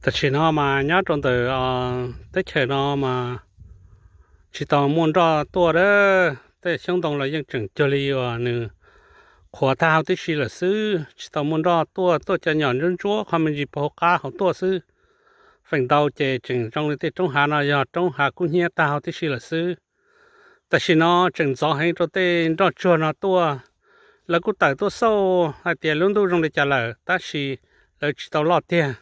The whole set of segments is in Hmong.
Tam sim no mas nyob rau ntawm teb chaws no mas tsis tau muaj nroj tuaj a. Tej xyoob ntoo los yeej tseem cuag li uas nws qhuav tag huv tib si lawm xwb, tsis tau muaj nroj tuaj, tuaj cov nyom ntsuab ntsuab qhov me ntsis puag hauv qab hauv tuaj xwb. Feem ntau ces tseem zoo li tej roob hav no yog roob hav kub hnyiab tag huv tib si lawm xwb. Tam sim no tseem ntxov heev rau tej nroj tsuag no tuaj. Lawv kuj tawm tuaj xauj hais tias lub ntuj zoo li cas lawm tab sis lawv tsis tau loj tiag.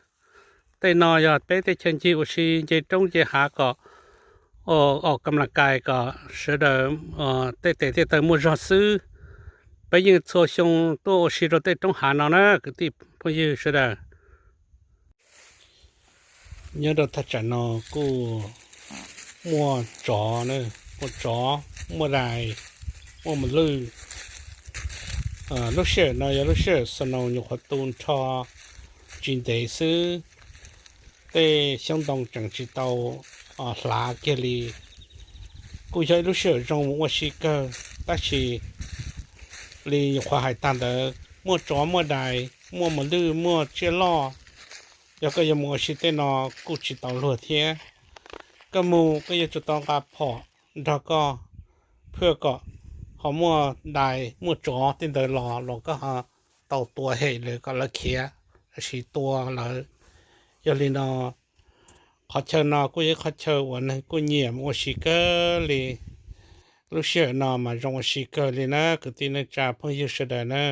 Tej no yog peb tej chaw ncig ua si nce roob nce hav kom, aum kam las kais kom sawv daws tej tes tej taw muaj zog xwb. Peb yeej txhua xyoo tuaj ua si rau tej roob hav no na kwv tij phooj ywg sawv daws. Nyob rau thaj tsam no kuj muaj tsov, muaj tsov, muaj dais, muaj mos lwj. Lub sij hawm no yog lub sij hawm snow nyuam qhuav tu nrho tsis ntev xwb, tej xyoob ntoo tseem tsis tau hlav kiag li. Kuj yog ib lub sij hawm zoo mus ua si kawg, tab sis li nyuam qhuav hais tag ntawd, muaj tsov muaj dais, muaj mos lwj muaj tsiaj loj. Yog koj yuav mus ua si tej no kuj tsis tau luag thiab. Koj mus koj yuav tsum tau nqa phom nrog koj, phwj kom ho muaj dais muaj tsov tej ntawd los los koj ho tau tua hem lawv kom lawv khiav, lossis tua lawv. Yog li no, qhov chaw no kuj yog ib qhov chaw uas neeg kuj nyiam mus ua si kawg li. Lub sij hawm no mas zoo ua si kawg li na kwv tij neej tsa phooj ywg sawv daws na.